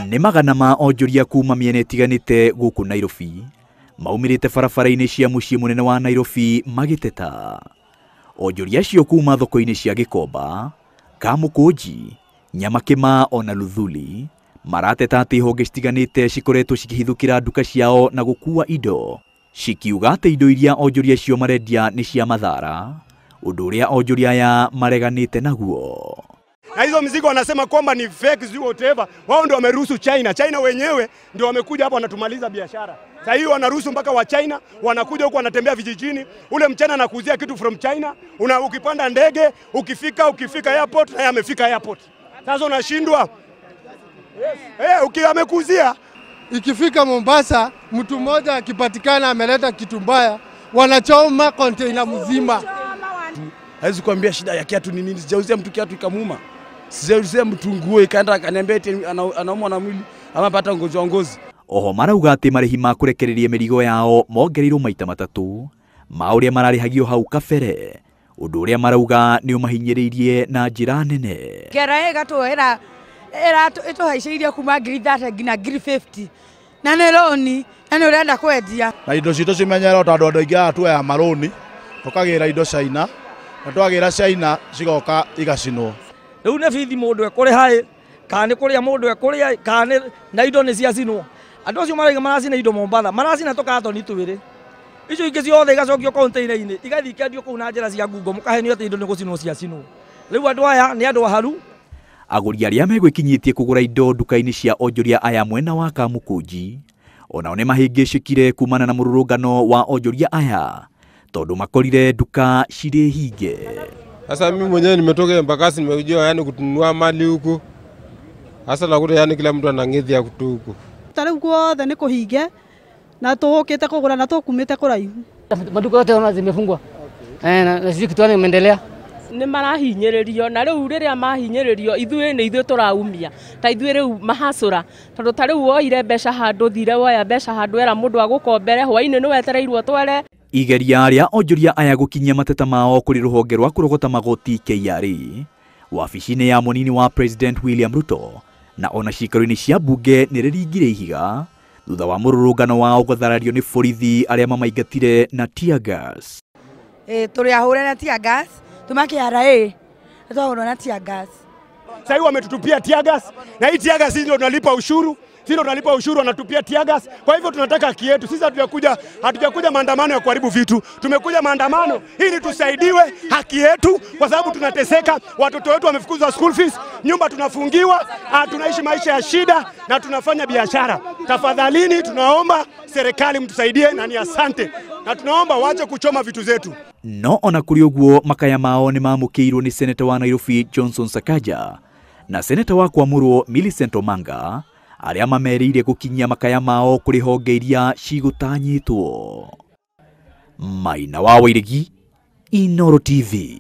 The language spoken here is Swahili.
Nĩ magana ma onjoria kuma mĩena ĩtiganĩte gũkũ Nairobi maumĩrĩte barabara-inĩ cia mũciĩ mũnene wa Nairobi magĩteta. Onjoria acio kuma thoko-inĩ cia Gĩkomba, Kamũkũnji, Nyamakĩma ona Luthuli marateta atĩ honge citiganĩte cikoretwo cikĩhithũkĩra nduka ciao na gũkua indo, cikiuga atĩ indo iria onjoria acio marendia nĩ cia mathara, ũndũ ũrĩa onjoria aya mareganĩte naguo. Na hizo mzigo wanasema kwamba ni fake, sio whatever. Wao ndio wameruhusu China. China wenyewe ndio wamekuja hapa wanatumaliza biashara. Sasa hivi wanaruhusu mpaka wa China wanakuja huku wanatembea vijijini. Ule mchana anakuuzia kitu from China, una ukipanda ndege, ukifika airport na yeye amefika airport. Sasa unashindwa. Yes. Amekuuzia. Ikifika Mombasa, mtu mmoja akipatikana ameleta kitu mbaya, wanachoma container mzima. Haizi kuambia shida ya kiatu ni nini. Sijauzia mtu kiatu ikamuma. Sijauzia mtu nguo ikaenda akaniambia eti anaumwa na mwili ama pata ngozi wa ngozi. Oho marauga atĩ marĩhi ma kũrekereria mĩrigo yao mongereirwo maita matatũ ma ũrĩa mararĩhagio hau kabere, ũndũ ũrĩa marauga nĩ ũmahinyĩrĩirie na njĩra nene. KRA ĩgatũhera ĩtũhaicĩirie kuma 30,000 nginya 50,000 na nĩ roni na nĩ ũrenda kwendia. Na indo citũ cimenyerwo tondũ andũ aingĩ aya tuoya marũni tũkagĩra indo China na twagĩra China cigoka igacinwo. Rĩu nĩ bithi mũndũ ekũrĩha kana nĩ kũrĩa mũndũ ekũrĩa kana na indo nĩ ciacinwo. Andũ acio maraiga maracina indo Mombatha, maracina tũkatoni twĩrĩ. Icio ingĩ ciothe igacokio container-inĩ, igathiĩ ikendio kũu na njĩra cia ngungo, mũkahenio atĩ indo nĩ gũcinwo ciacinwo. Rĩu andũ aya nĩ andũ aharu. Agũri arĩa megwĩkinyĩtie kũgũra indo nduka-inĩ cia onjoria aya mwena wa Kamũkũnji onao nĩ mahĩngĩcĩkire kumana na mũrũrũngano wa onjoria aya tondũ makorire nduka cirĩ hinge. Sasa mimi mwenyewe nimetoka Embakasi nimekuja yani kutunua mali huku. Sasa nakuta yani kila mtu anang'ethia kutu huku. Tariu guothe ni kuhinge na tukite kugura na tukumite kuraihu. Maduka yote naona zimefungwa. Na sijui kitu gani kimeendelea. Nĩ marahinyĩrĩrio na rĩu rĩrĩa mahinyĩrĩrio ithuĩ nĩ ithuĩ tũraumia ta ithuĩ rĩu mahacũra tondũ ta rĩu woire mbeca handũ thire woya mbeca handũ era mũndũ agũkombere hwainĩ nĩ wetereirwo twere. Igeria rĩa onjoria aya gũkinyia mateta mao kũrĩ rũhonge rwa kũrogota magoti KRA wabici-inĩ ya mũnini wa President William Ruto na ona ciikaro-inĩ cia bunge nĩ rĩringire ihiga thutha wa mũrũrũngano wao gũtharario nĩ borithi arĩa mamaingatire na tear gas. Tũrĩ ahũre na tear gas tuma KRA twahũrwo na tear gas. Sasa hivi wametutupia tear gas na hii tear gas ndio tunalipa ushuru. Sisi tunalipa ushuru wanatupia tear gas. Kwa hivyo tunataka haki yetu. Sisi hatujakuja maandamano ya kuharibu vitu. Tumekuja maandamano ili tusaidiwe haki yetu kwa sababu tunateseka, watoto wetu wamefukuzwa school fees, nyumba tunafungiwa, tunaishi maisha ya shida na tunafanya biashara. Tafadhalini tunaomba serikali mtusaidie na ni asante. Na tunaomba waache kuchoma vitu zetu. No ona kũrĩ ũguo makaya mao nĩ mamũkĩirwo nĩ seneta wa Nairobi Johnson Sakaja na seneta wa Kwamũrwo Millicent Omanga arĩa mamerĩire gũkinyia makaya mao kũrĩ honge iria cigũtanyĩtwo. Maina wa Wairegi, Inooro TV.